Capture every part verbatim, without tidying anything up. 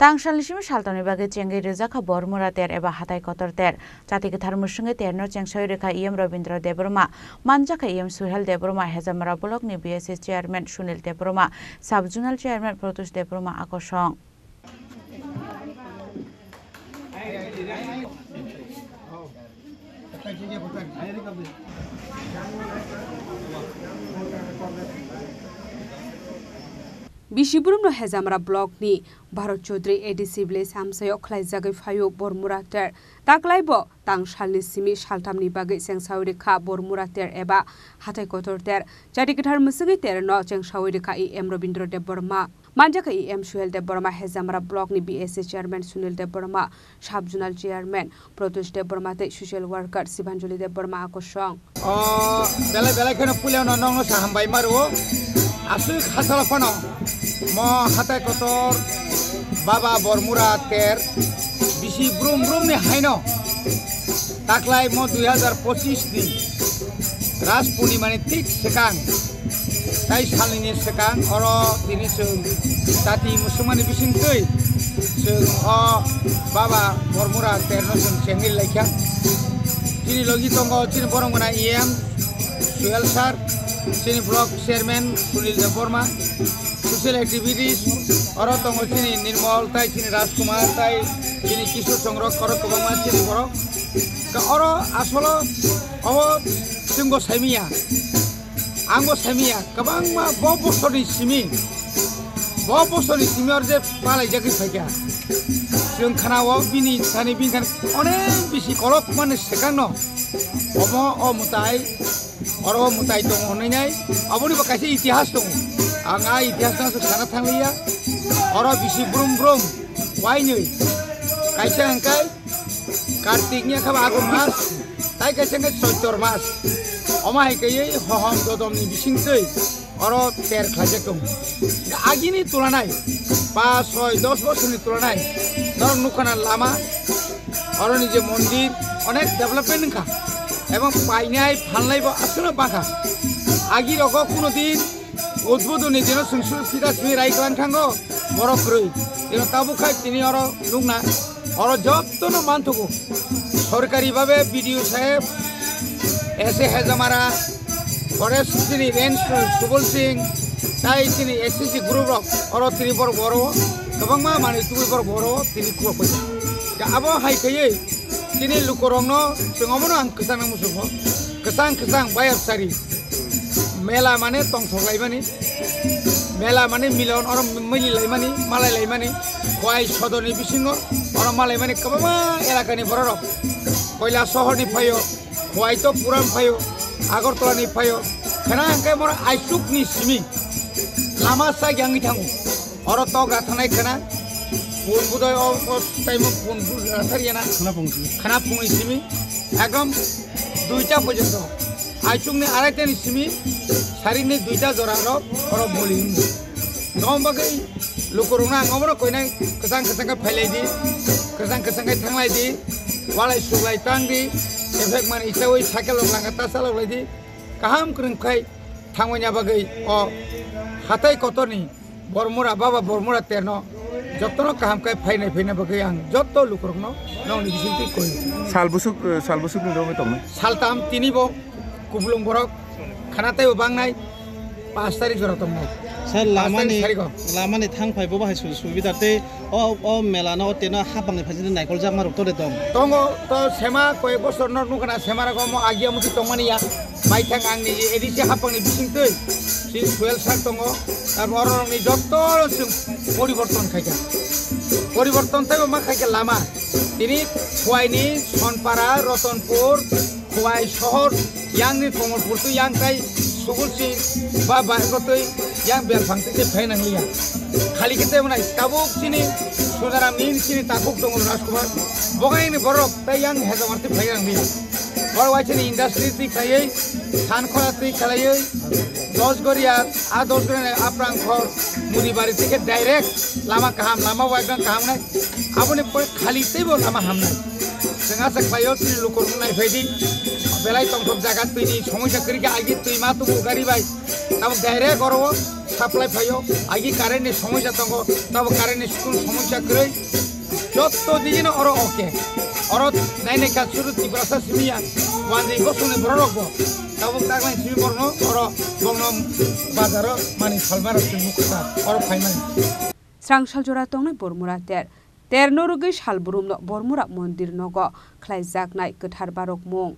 Tangsalni simi saltamni bagwi chengwi rwjakha Bormura ter eba hatai kotor ter. Chati kwthar mwswngwi terno chengsawi rwkha E M Robindra Debbarma, manjakha E M Suhel Debbarma, Hejamara Block ni B S A Chairman Sunil Debbarma, Sub Zonal Chairman Protus Debbarma akosong. Bisi burumno Hejamara Block ni Bharat Chaudhary A D C village amchaio khlaijagwi phaio Bormura ter. Taklai bo tang salni simi saltamni bagwi chengsawi rwkha Bormura ter eba hatai kotor ter. Chati kwthar mwswgwi terno chengsawi rwkha E M Robindra Debbarma. Manjakha E M Suhel Debbarma, Hejamara Block ni B S A Chairman Sunil Debbarma, Sub Zonal Chairman Protus Debbarma tei Social Worker Sibanjali Debbarma akosong. O belai belai kheno puilano nongno sa hambai maro. Aswk hasalo phano mo hatai kotor Baba Bormura ter bisi brum brum ni haino taklai mo dui hazar pochis ni Ras Purnima ni thik swkang tai salnini swkang oro tini chwng jati musulmani bisingtwi chwng o Baba Bormura terno chwng chengwi laikha. Chini logi tongo chini borok gwnang E M Suhel sir, chini block chairman Sunil Debbarma, social activities oro tongo chini Nirmal tai chini Rajkumar tai chini Kishore Chongro oro kwbangma chini borok. Ka oro asolo obo chwngbo saimiya. Angbo saimiya, kwbangma bo bosorni simi, bo bosorni simi oro je palaijagwi phaikha. Chwng khanao bini thani bini thani onek bisi kolok mani swkangno omo o mwtai, oro o mwtai tongo hwnwi nai, aboni bo kaisa itihas tongo. Ang a itihasno aswk sana thangliya. Oro bisi brum brum wainwi kaisa hwnkhe Kartik ni kha Agun mas, tai kaisa hwnkhe Choitor mas. Omo hai kaiwi hohom dodom ni bisingtwi oro ter khlaijak tongo. Agini tulanai, pas, soi, dos bosorni tulanai norok nukha na lama, oroni je mondir onek development wngkha, ebong painai phalnai bo aswkno bakha. Agi rogo kuno din Udbodoni dino chwng suri phita simi rai klang thango, borok kwrwi. Dino tabuk khai tini oro nukna, oro jottono manthogo. Sorkari babe B D O saheb, S A Hejamara, Forest chini range Subol Singh, tai chini S C C group rok, oro tini borok boro, kwbangma manwi tubui borok boro, tini khulok bai. Abo hai khaiwi, tini lukurokno chwng omono ang kwchangna muchungo. Kwchang kwchang bayapsari. Mela mane tongthok laimani. Mela mane milon oro mili laimani, malai laimani. Khowai sodorni bisingo oro malaimani kwbangma elakani bororok. Koila sohorni phaio, Khowai to puran phaio, Agartala ni phaio. Khana hwnkhe moro aichukni simi lama sak yangwi thango. Oro tok rathanai khana. Pun budai o, o time o pun bu rathar yana. Khana pungsi. Khana pungni simi. Ekdom duita porjonto. Aichukni araitani simi sarini duita jora aro oro boli hinwi. Gom bagwi lukurokno ang obono koinai kwchang kwchang khe phailai di, kwchang kwchang khe thanglai di, walai suklai tang di, effect mani isawi cycle rok langa ta chalok lai di, kaham kwrwng khai thangmani bagwi o hatai kotorni Bormura, Baba Bormura terno jotono kaham khe phainai phaina bagwi ang joto lukurokno nongni bisingtwi koi. Sal busuk, eh, sal busuk ni rogwi tongnai. Saltam tini bo kupulung borok khana teibo bangnai pas tarik jora tongnai. Sir, pas tarik lamani, sarigo. Lamani thang phai bo bahai su-, subida tei o, o mela no o teno hapang ni phaising naikol jakma rok tole tong. Tongo to sema koi bosor no nukha na sema rok omo agia muti tongmani ya. Baithang ang ni A D C hapang ni bising twi si Suel sir tongo. Tar oro rok ni jotto rok chwng poriborton khaikha. Poriborton tei ma khaikha lama. Tini Khowai ni Sonpara, Rotonpur, Khowai sohor, yang ni Komolpur twi yang tai Sugulsi ba ba ko twi yang Belphang twi phai nang liya. Khali khe tei mwnai tabuk chini Sunaram ni chini takhuk tongo Rajkumar. Bogai ni borok tai yang Hejamar twi phai nang liya. Borok waisa ni industry twi khaiwi, than khora twi khlaiwi, Dosgoria, a Dosgoria ni Aprang khor, Mudibari twi khe direct lama kaham, lama waikang kaham nai. Aboni pore khali teibo lama hamnai. Chwng asa khlaio chini lukurokno naiphai di. Belai tongthok jaga twini somosya kwrwi khe agi twi ma tubu gari bai. Tamo direct oro o Supply phaio, agi current ni somosya tongo, tabo current ni school somosya kwrwi. Jotto digino oro oke. Oro nainai kha suru Tiprasa simiya, wanjwi bosongni bororokbo. Tabuk taklai simi borno oro bongno bazaro mani salmaro simi kwtal oro phaimani. Srangsaljora tongnai Bormura ter. Terno rwgwi salbrumno Bormura mondir nogo khlaijaknai kwthar barokmung.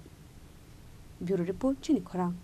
Bureau Report, Chini Khorang.